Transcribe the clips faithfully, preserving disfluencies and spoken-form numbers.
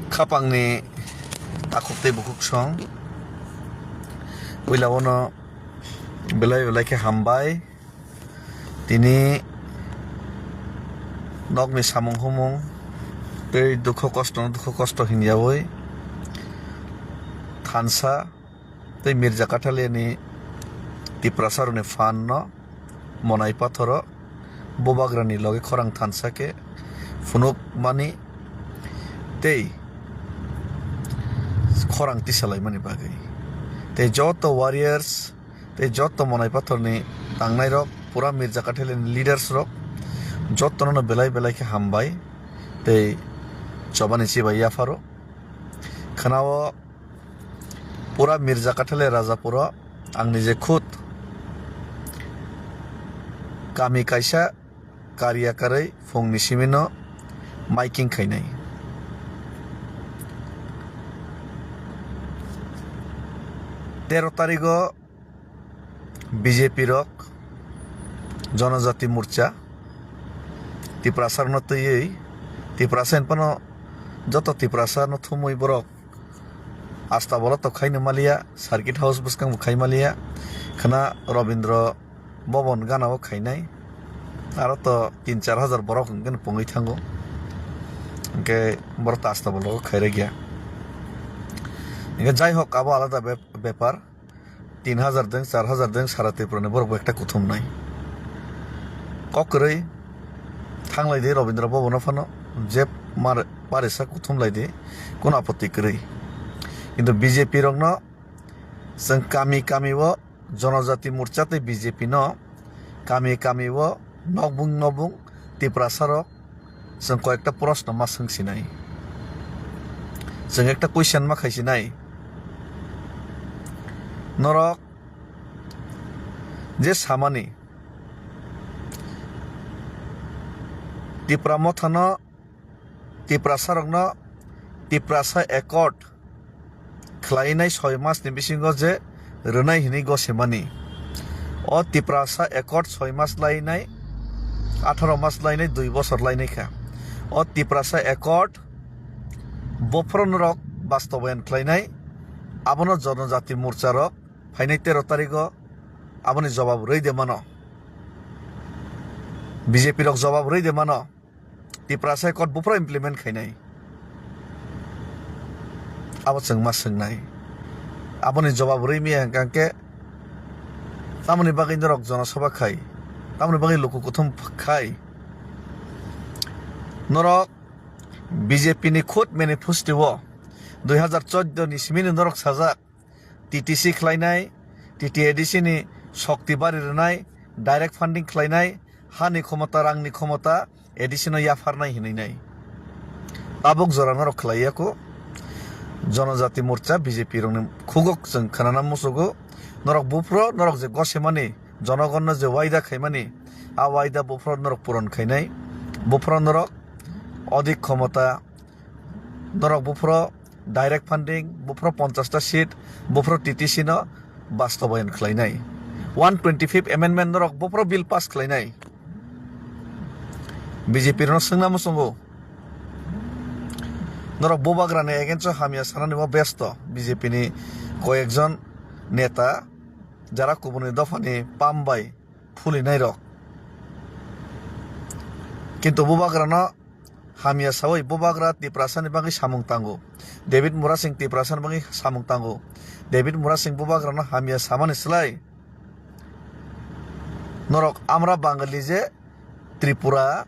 Khapangni takhuk tei bukhuk song. Puila uno belai belai khe hambai. Tini nokni samung humung tei dukho kosto no dukho kosto hinyawi thansa tei Mirza Kathaliani Tiprasarokni phan no Monai Pathoro Bubagrani loge khorang thansa khe phunukmani tei khorang tisalaimani bagwi. Tei joto warriors tei joto Monai Pathorni tangnairok, pura Mirza Kathaliani leaders rok, jotono belai belai khe hambai tei chobani chibai yapharo. Khwnao pura Mirza Kathali Rajapuro ang nije khud kami kaisa kariya karwi phungni simino miking khainai. Tero tarigo B J P rok, Jonojati Morcha, Tiprasa rokno twiwi, Tiprasa hinphano joto Tiprasa no thumwi borok asta bolo to khaino maliya, circuit house bwskang bo khai maliya, khwna Robindra Bhavan gana o khainai, aro to tin char hajar borok hwnkheno pungwi thango, hwnkhe borok to asta bolo khairokya, hwnkhe jai hok abo alada bep-, bepar. Tin hajar deng, char hajar deng, sara Tripura ni borok bo ekta kuthum nai. Kok kwrwi thanglai di Robindra Bhavan o phano, je mar-, parisa kuthum lai di, kuno apotti kwrwi. Kintu B J P rok no chwng kami kami o Jonojati Morcha tei B J P no kami kami o nokbung nokbung Tiprasa rok chwng koyekta proshno ma swng sinai. Chwng ekta question ma khai sinai. Norok je samani Tipra Mothano, Tiprasa rokno Tiprasa Accord khlainai soi mas ni bisingo je rwnai hinwi gosemani. O Tiprasa Accord soi mas lainai, atharo mas lainai, dui bosor lainai kha. O Tiprasa Accord bophoro norok bastobayan khlainai, abono Jonojati Morcha rok phainai tero tarigo aboni jobab rwi de mano. B J P rok jobab rwi de mano. Tiprasa Accord buphuru implement khainai. Abo chwng ma swngnai. Aboni jobab rwi miya hwnkha hwnkhe tamoni bagwi norok Jana Sabha khai, tamoni bagwi luku kuthum khai. Norok B J P ni khud manifesto o dui hazar chordo ni simi ni norok sajak, T T C khlainai, T T A D C ni shokti bari rwnai, direct funding khlainai, hani khomota, rangni khomota, A D C no yapharnai hinwi nai. Tabuk jora norok khlai ya kho. Jonojati Morcha B J P rokni khugok chwng khwnana muchugo. Norok buphuru norok je gosemani, jonogonno je waida khaimani, a waida buphuru norok puron khainai. Buphuru norok odik khomota, norok buphuru direct funding, buphuru ponchash ta seat, buphuru T T C no bastobayan khlainai. One twenty fifth amendment norok buphuru bill pass khlainai. B J P rokno swngna muchungo. Norok Bubagrani against o hamya sanani bo besto. B J P ni koyekjon neta jara kubuni dophani pam bai phulinai rok. Kintu Bubagrano hamya sawi Bubagra Tiprasani bagwi samung tango. David Murasing Tiprasani bagwi samung tango. David Murasing Bubagrano hamya samani slai norok Amra Bangali je Tripura,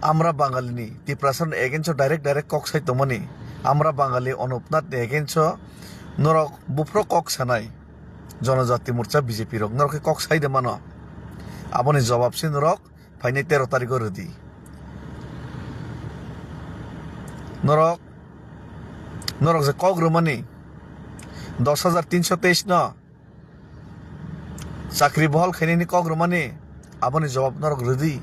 Amra Bangalini Tiprasani against o direct direct kok sai tongmani. Amra Bangali Onupnathni against o norok buphuru kok sanai. Jonojati Morcha B J P rok norok khe kok sai de mano. Aboni jobab se norok phainai tero tarigo rwdi. Norok, norok je kok rwmani dos hajar tinso teis no chakri bohol khainani kok rwmani, aboni jobab norok rwdi.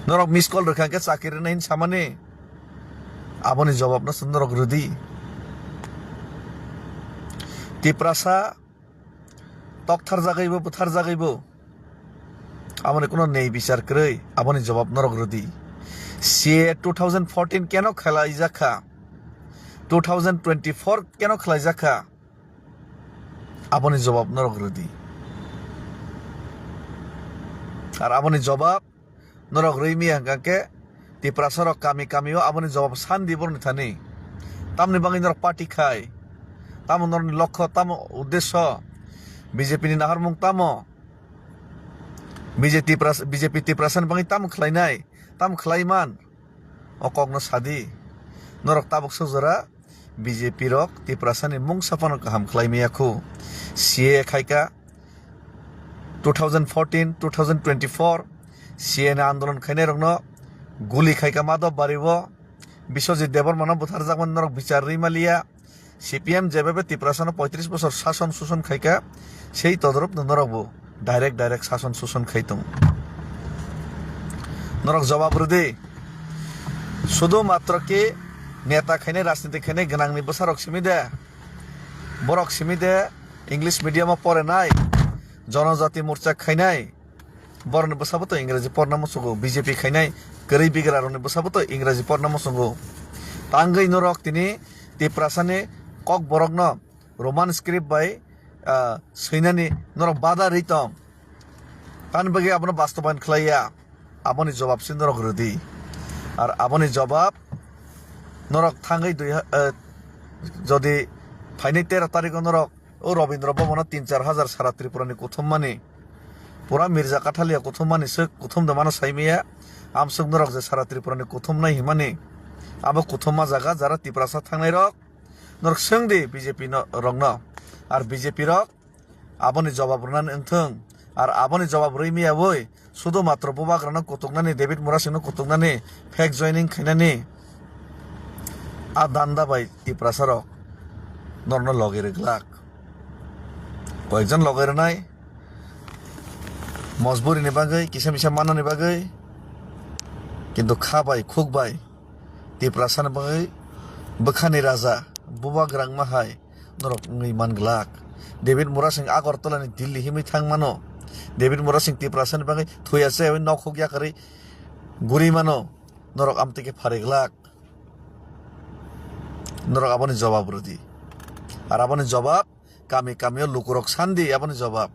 Norok miss call rwkha hwnkhe chakri rwnai hinwi samani, aboni jobab no norok rwdi. Tiprasa toktharjagwibo, butharjagwibo, aboni kuno nei bichar kwrwi, aboni jobab norok rwdi. C A A two thousand fourteen keno khlaijak kha, two thousand twenty-four keno khlaijak kha, aboni jawab norok rwdi. Ar aboni jawab norok rwi miya hwnkha khe Tiprasa rok kami kami o aboni jawab sandi borokni thani. Tamni bagwi norok party khai, tamo norokni lokho, tamo uddesho, B J P ni naharmung tamo, B J P Tipras-, B J P Tiprasa ni bagwi tamo khlainai, tamo khlaiman, o kokno sadi. Norok tabuk sujora B J P rok Tiprasa ni mungsa phano kaham khlai maya khu. C A A khaika two thousand fourteen, two thousand twenty-four C A A ni andolon khainai rokno guli khaika Madhab Bari o, Biswajit Debbarma no butharjakmani norok bichar rwi maliya. C P M jebebe Tiprasano poitris bosor sason suson khaika, sei todorop no norok bo direct direct sason suson khai tong. Norok jawab rwdi. Sudu matro ki neta khainai, rajniti khainai gwnangni bwsarok simi de, borok simi de, English medium o porenai, Jonojati Morcha khainai, borokni bwsabo to Ingraji porna muchungo, B J P khainai kwrwi bigrarokni bwsabo to Ingraji porna muchungo. Tangwi norok tini Tiprasani Kokborokno Roman script bai, ah, swinani norok bada rwi tong. Tamni bagwi abono bastobayan khlaiya. Aboni jawab se norok rwdi. Ar aboni jawab norok thangwi dui ha-, eh, jodi phainai tero tarikh o norok o Robindra Bhavan o tin char hajar sara Tripura ni kuthummani, pura Mirza Kathalia kuthummani swk kuthum de mano saimaya. Amswk norok je sara Tripura ni kuthumnai himani, abo kuthumma jaga jara Tiprasa thangnai rok, norok swng di B J P no, rokno. Ar B J P rok aboni jawab rwnani wngthung. Ar aboni jawab rwi miyawoi sudu matro bubagrano kutuknani, David Murasingno kutuknani, fake joining khainani a danda bai Tiprasa rok norokno logi rwglak. Koyekjon logi rwnai mojburi ni bagwi, kisa misa mannani bagwi, kintu kha bai, khuk bai Tiprasa ni bagwi bwkhani raja bubagrang ma hai norok wngwi man glak. David Murasing Agartala ni Delhi himwi thang mano. David Murasing Tiprasa ni bagwi thuya se nok huk yakarwi guri mano. Norok amtwi khe pharwi glak. Norok aboni jawab rwdi. Ar aboni jawab kami kami o lukurok sandi aboni jawab.